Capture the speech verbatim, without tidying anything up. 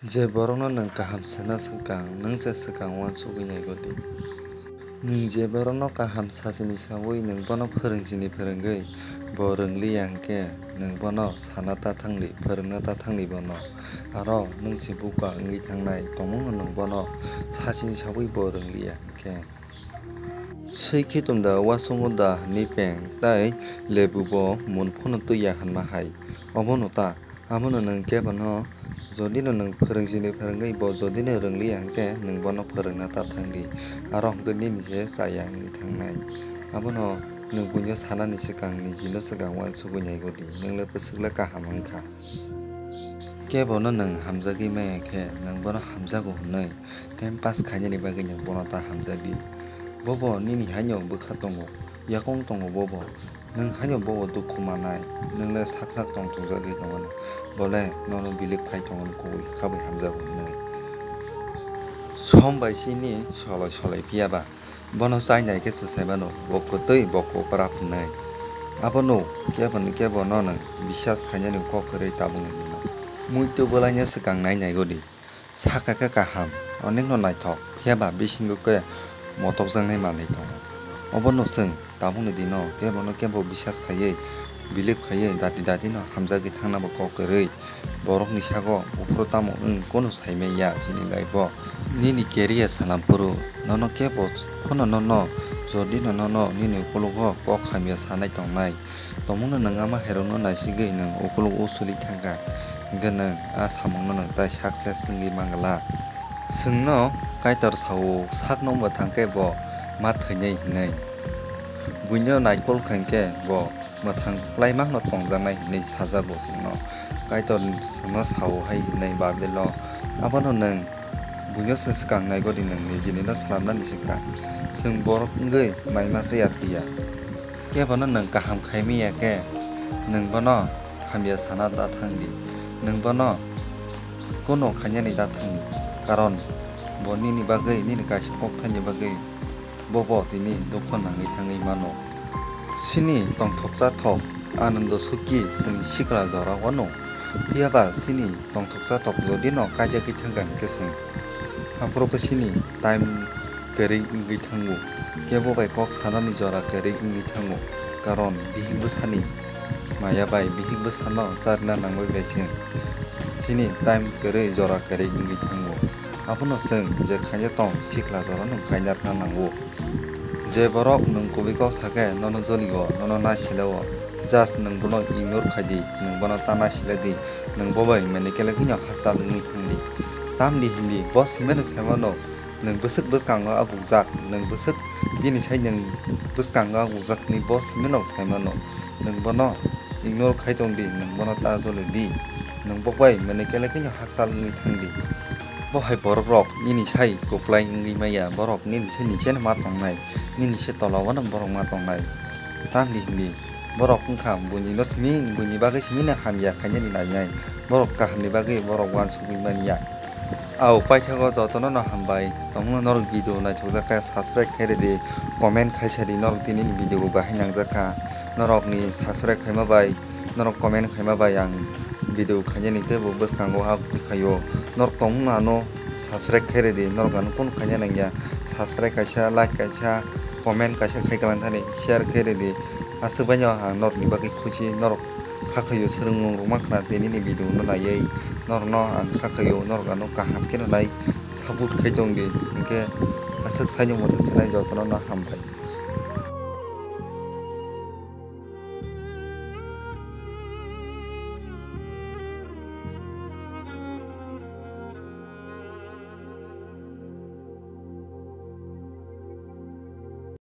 Je borokno nwng kaham sana swkang, nwng se swkang uansugwi naigo di. Nwng je borokno kaham sachini saui nwng bono phwrwngchini phwrwngwi bo rwngliya hwnkhe, nwng bono sana ta thangdi, phwrwngna ta thangdi bono. Aro nwng se buka wngwi thangnai tongmungno nwng bono sachini saui bo rwngliya hwnkhe. Swi khitum da uasungo da hwnwi peng tai lebu bo mun phano twiya hwnma hai. Obono ta, abono nwng kebono jodino nwng phwrwngchini phwrwngwi bo jodino rwngliya hwnkhe nwng bono phwrwngna ta thangdi. Aro hwnkhe nini se chaya wngwi thangnai. Abono nwng buino sanani swkang nijino swkang uansugwi naigo di, nwng le bwswk le kaham wngkha. Kebono nwng hamjagwi maya khe nwng bono hamjago hwnwi time pass khainani bagwi nwng bono ta hamjak di. Bobo nini haino bwkha tongo, yakung tongo bobo. Nwng haino bobo dukhu manai, nwng le sak sak tong chukjagwi tongmani. Bole nono bilik phai tongmani kubui khabui hamjago hwnwi. Som bai sini soloi soloi phiya ba. Bono chainai khe se sai mano, bo kwtwi, bo kwprap hwnwi. Abono kebono kebono nwng bisas khainani kok kwrwi tabukni dino. Muitu bwlaino swkang nai naigo di. Saka khe kaham, onekno naithok, phiya ba bisingo khe motokjaknai manwi tongo. Obono chwng tabukni dino kebono kebo bisas khaiwi, bilik phaiwi, dati datino hamjagwi thangnabo kok kwrwi. Borokni sago uphuru tamo wng kono saimanya chini life o. Nini career salam phuru nono kebo phano nono jodino nono nini ukologo kok hamya sanai tongnai. Tongmungno nwng ama hairokno naisigwi nwng ukolog o suli thangkha, hwnkhe nwng a samungno nwng tai success wngwi mangla. Chwngno Kaitor sao sakno mwthang khe bo ma thwinai hwnwi. Buino naikol khankhe bo mwthang kwplai mangno tongjaknai hwnwi sajak bo chwngno. Kaitor chwngno sao hai hwnwi Babilo, abono nwng buino se swkang naigodi nwng nijinino slamnani swkang. Chwng borok wngwi mai ma chaya thwiya. Kebono nwng kaham khai manya khe nwng bono hamya sana da thangdi. Nwng bono kono khainani da thangdi. Karon bo nini bagwi, nini kaisa kok thaini bagwi bobo tini dukho nangwi thangwi mano. Sini tongthok chathok, anando suki chwng sikla jora wano. Phiya ba sini tongthok chathok jodi no kaijagwi thangkha hwnkhe chwng aphuru khe sini time kwrwi wngwi thango. Kebo bai kok sanani jora kwrwi wngwi thango. Karon bihik bwsani maya bai bihik bwsano charwna nangwi bai chwng sini time kwrwi jora kwrwi wngwi thango. Abono chwng je khaina tong sikla jorano khaina rwna nango. Je borok nwng kubui kok sakhe nono jolio, nono nasileo, just nwng bono ignore khaidi, nwng bono ta nasiladi, nwng bo bai mene kele kheno hachal wngwi thangdi. Tamni hindi bo simeno saimano, nwng bwswk bwskango abugjak, nwng bwswk bini sai nwng bwskango abugjak hwnwi bo simeno saimano, nwng bono ignore khai tongdi, nwng bono ta jolidi, nwng bo bai mene kele kheno hachal wngwi thangdi. Bo hai borok rok nini sai kwplai wngwi maya, borok nini sai nicheno ma tongnai, nini se tola o no borok ma tongnai. Tamni hwnwi borok wngkha buini no simi, buini bagwi simi no hamya khainani nainai, borok kahamni bagwi borok uansugwi manya. Au paithago jotono no hambai, tongmung norok video naithokjak khe subscribe khai rwdi, comment khai sadi norok tini ni video bo bahai nangjak kha, norok ni subscribe khaima bai. Norok comment khaima bai ang video khainani teibo bwskango ha phaio. Norok tongmung ano subscribe khai rwdi, norok ano kunu khaina nangya. Subscribe kaisa, like kaisa, comment kaisa khai kwlangthani, share khai rwdi. Aswk baino ang norokni bagwi khusi, norok kha khaio swrwngmung rwma khna tei nini video no naiwi norokno ang kha khaio, norok ano kaham kheno nai support khai tongdi. Hinkhe aswk saino mwthang sinai jotono no hambai.